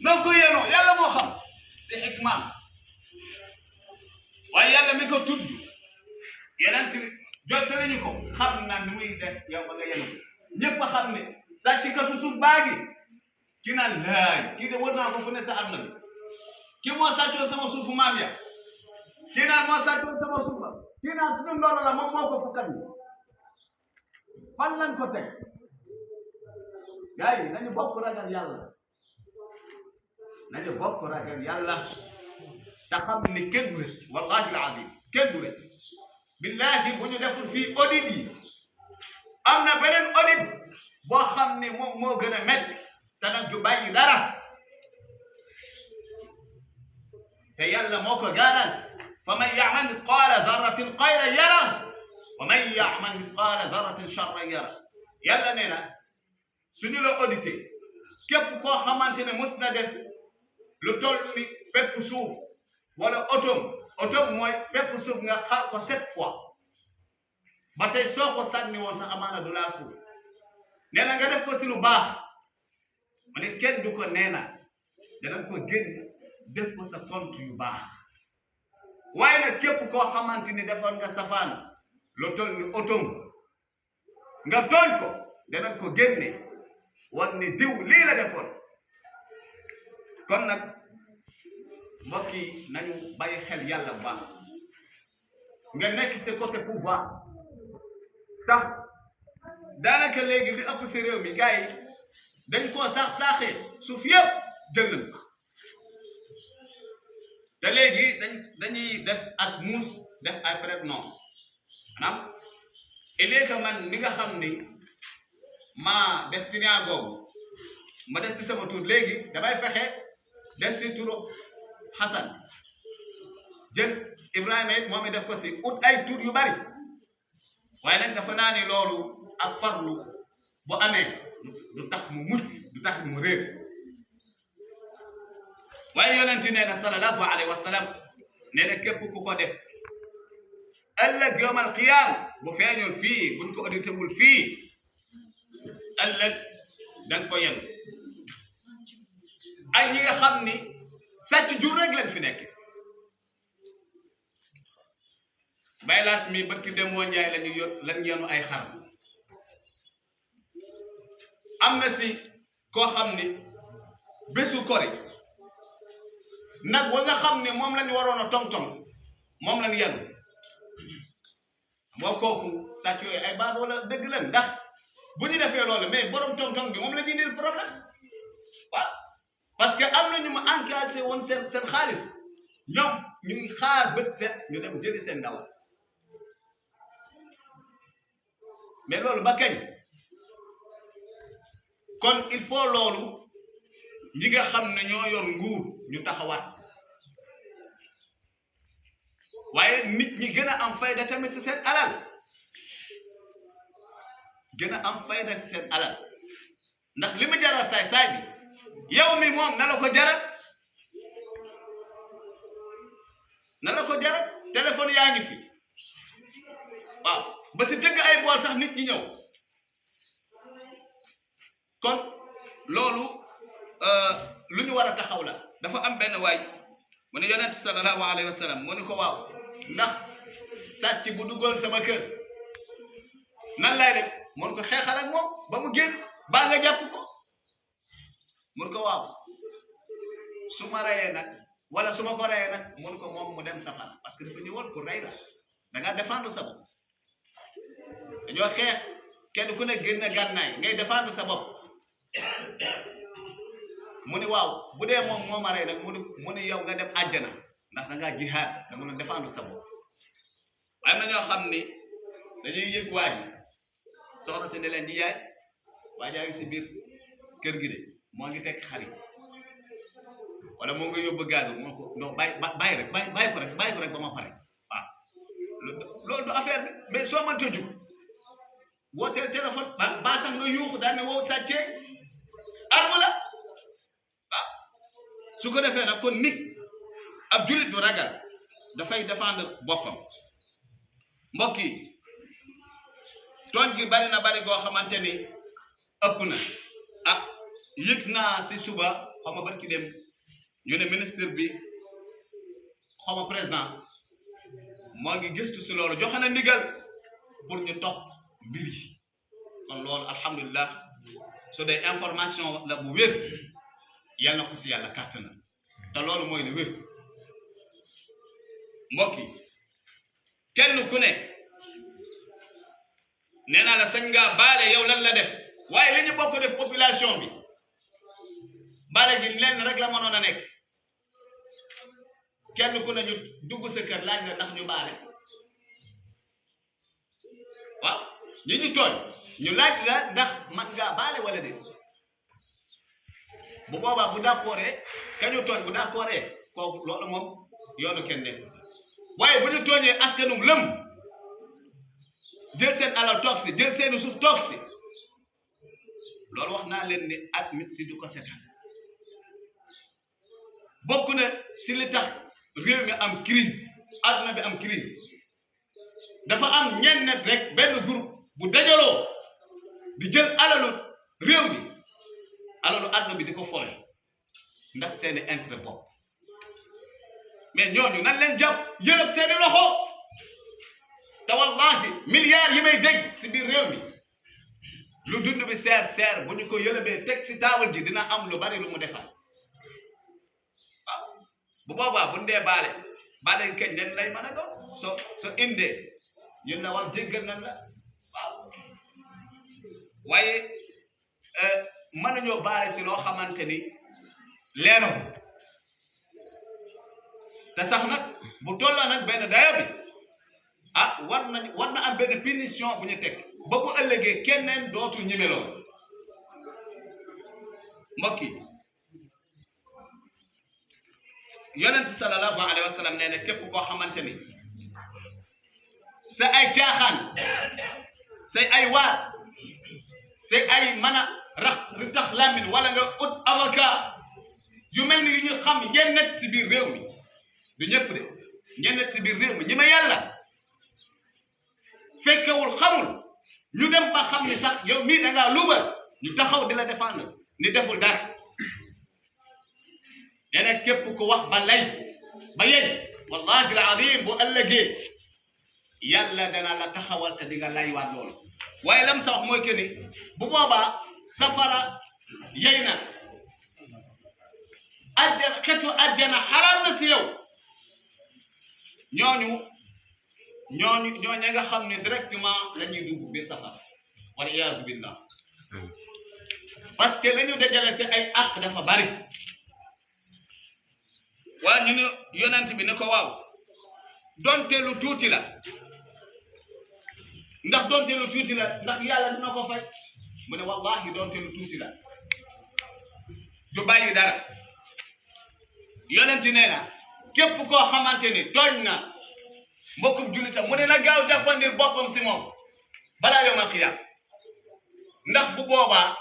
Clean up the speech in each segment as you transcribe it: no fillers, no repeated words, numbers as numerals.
noo ko yéenoo yàlla moo xam si xikmaam waaye yàlla mi ko tudd yeneen jottali ñu ko xam na nu muy def yow ba nga yenu ñëpp a xam ne sàcckatu suuf baagi ki naan laay kii de war naa ko fu ne sa àdduna bi kii moo sàccoon sama suufu maam ya kii naan moo sàccoon sama suufa kii naan suñu ndono la moom moo ko fukkat ni fan lañ ko teg gars yi nañu bokk ragal yàlla nañu bokk ragal yàlla te xam ne kenn du rek wallahi alazim kenn du rek billahi bu ñu deful fii audit yi am na beneen audit boo xam ne moom moo gën a métti te nag du bàyyi dara te yàlla moo ko garanti fa man ya'mal misqaala zarratin xayran yara wa man ya'mal misqaala zarratin sharran yara yàlla nee na suñu la audité képp koo xamante ne mus na def lu toll ni pepp suuf wala otom mooy pepp suuf nga xar ko 7 fois ba tey soo ko sànni woon sax amaana du laa suuf nee na nga def ko si lu baax ma ne kenn du ko nee na danañ ko génn def ko sa compte yu baax waaye nag képp koo xamante ni defoon nga safaan lu toll ni otom nga tooñ ko danañ ko génne wan ni diw lii la defoon kon nag mbokk yi nañu bàyyi xel yàlla bu baax nga nekk ci côté pouvoir tax daanaka léegi li ëpp ci réew mi gars yi dañ koo saaxee suuf yëpp jël nañ te léegi dañuy def ak muus def ay prête-nom maanaam il est que man mi nga xam ni maa def triant googu ma def ci sama tur léegi damay fexe def ci turu Xasan jël Ibrahima it moom it def ko ci ut ay tur yu bari waaye nag dafa naa ne loolu ak farlu bu amee du tax mu mucc du tax mu réer waaye yonent nee na sallallahu alayhi wa sallam nee na képp ku ko def ëllëg yawmal qiyaam bu feeñul fii buñ ko audité wul fii ëllëg dañ ko yenu ay ñi nga xam ni sàcc jur rek lañ fi nekk baylaas mi barki demoo njaay lañu yenu ay xar am na si koo xam ni bésu kori nag wa nga xam ni moom lañu waroon a tong-tong moom lañu yenu moo kooku sàcc yooyu ay baat wala dëgg lan ndax bu ñu defee loolu mais borom tong-tong bi moom la ñuy indil problème waaw parce que am na ñu ma encaissé woon seen xaalis ñoom ñu ngi xaar bët set ñu dem jëli seen ndawal mais loolu ba kañ kon il faut loolu ñi nga xam ne ñoo yor nguur ñu taxawaat si waaye nit ñi gën a am fayda tamit si seen alal gën a am fayda si seen alal ndax li mu jaral saay bi yow mi moom na la ko jaral téléphone yaa ngi fi waaw ba si dëgg ay bool sax nit ñi ñëw kon loolu lu ñu war a taxaw la dafa am benn waay mu ne yonent sallallahu alayhi wa sallam mu ne ko waaw ndax sàcc bu duggoon sama kër nan lay def mun ko xeexal ak moom ba mu génn baa nga jàpp ko mun ko waaw su ma reyee nag wala su ma ko reyee nag mun ko moom mu dem safara parce que dafa ñëwoon pour rey la da ngaa défendre sa bopp dañoo xeex kenn ku ne génn gànnaay ngay défendre sa bopp mu ni waaw bu dee moom moo ma rey nag mu ni yow nga dem àjjana ndax da ngaa jihaad da nga doon défendre sa bopp waaye na ñoo xam ni dañuy yëg waa ji soxna si ne leen di yaay waa jaa ngi si biir kër gi de moo ngi tekk xarit wala moo ngi yóbbu gaz moo ko non bàyyi ko rek ba ma pare waaw loolu du affaire bi mais soo mënta jug wooteel téléphone ba sax nga yuuxu daal ne woo sàccee arme la ah su ko defee nag kon nit ab jullit du ragal dafay défendre boppam mbokk yi tooñ gi bari goo xamante ni ëpp na ah yëg naa si suba xaw ma barki dem ñu ne ministre bi xaw ma président moo ngi gëstu si loolu joxe na ndigal pour ñu topp mbir yi kon loolu alhamdulilah su dee information la bu wér yal na ko si yàlla kàttan na te loolu mooy lu wér mbokk yi kenn ku ne nee naa la sañ ngaa baale yow lan la def waaye li ñu bokk def population bi baale gi lenn rek la mënoon a nekk kenn ku ne ñu dugg sa kër laaj nga ndax ñu baale waaw ñi ñu tooñ ñu laaj la ndax man ngaa baale wala déet bu boobaa bu d'accordee ka ñu tooñ bu d'accordee kooku loolu moom yoonu kenn nekk si waaye bu ñu tooñee askanum lëm jël seen alal toog si jël seeni suuf toog si loolu wax naa leen ni admit si du ko seetaan bokk na si li tax réew mi am crise adduna bi am crise dafa am ñenn rek benn groupe bu dajaloo di jël alalu réew mi alalu adduna bi di ko fore ndax seeni intérêt bopp mais ñooñu nan leen jàpp yëlëb seeni loxo te wallahi milliards yi may dégg si biir réew mi lu dund bi seer bu ñu ko yëlëbee teg si taabal ji dina am lu bari lu mu defal waaw bu boobaa bu ndee baale keñ leen lay mën a doon so indee ñun la war jéggal nan la waaw waaye mën nañoo baale si loo xamante ni leeno te sax nag bu tolloo nag benn dayo bi war na am benn punition bu ñu teg ba bu ëllëgee keneen dootul ñime loolu mbokk yi yonent sallallahu alayhi wa sallam nee na képp koo xamante ni sa ay caaxaan say ay waar say ay mën a ri tax lamin wala nga ut avocat yu mel ni yu ñu xam yennet si biir réew mi du ñëpp de ñennet si biir réew mi ñi ma yàlla fekkewul xamul ñu dem ba xam ni sax yow mii da ngaa luubal ñu taxaw di la défendre ni deful dara nee na képp ku wax ba lay ba yegg wallahi al-azim bu ëllëgee yàlla dana la taxawal te di nga laywaat loolu waaye lam sa wax mooy que ni bu boobaa safara yey na ajjana xetu ajjana xaraam na si yow ñooñu nga xam ne directement la ñuy dugg biir safara wal iyaazu billah parce que la ñu dajale si ay àq dafa bari waa ñu ne yonent bi ne ko waaw donte lu tuuti la ndax donte lu tuuti la ndax yàlla dina ko fay mu ne wallahi donte lu tuuti la du bàyyi dara yonent nee na képp koo xamante ni tooñ na mbokkum jullitam mu ne na gaaw jàppandir boppam si moom balaa yawmal qiyaam ndax bu boobaa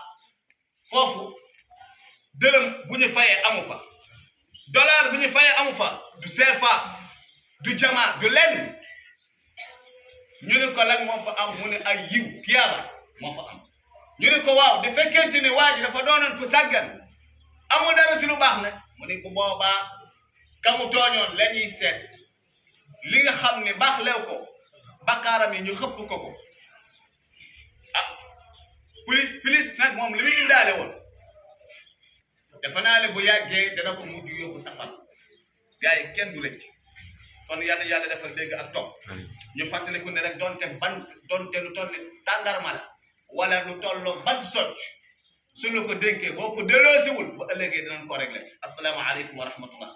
foofu dërëm bu ñu fayee amu fa dollar bu ñu fayee amu fa du CFA du jama du lenn ñu ne ko lan moo fa am mu ne ay yiw tiyaaba moo fa am ñu ne ko waaw di fekkente ni waa ji dafa doonoon ku sàggan amul dara si lu baax nag mu ne bu boobaa kamu tooñoon la ñuy seet li nga xam ne baax lew ko bakkaaram yi ñu xëpp ko plus nag moom li muy indaale woon dafa naa ne bu yàggee dana ko mujj yóbbu safar jaay kenn du lecc kon yàlla defal dégg ak topp ñu fàttaliku ne rek doonte lu toll ni tàndarma la wala lu tolloo bant socc suñu ko dénkee boo ko delloosiwul bu ëllëgee dinañ ko réglé asalaamaaleykum wa rahmatullah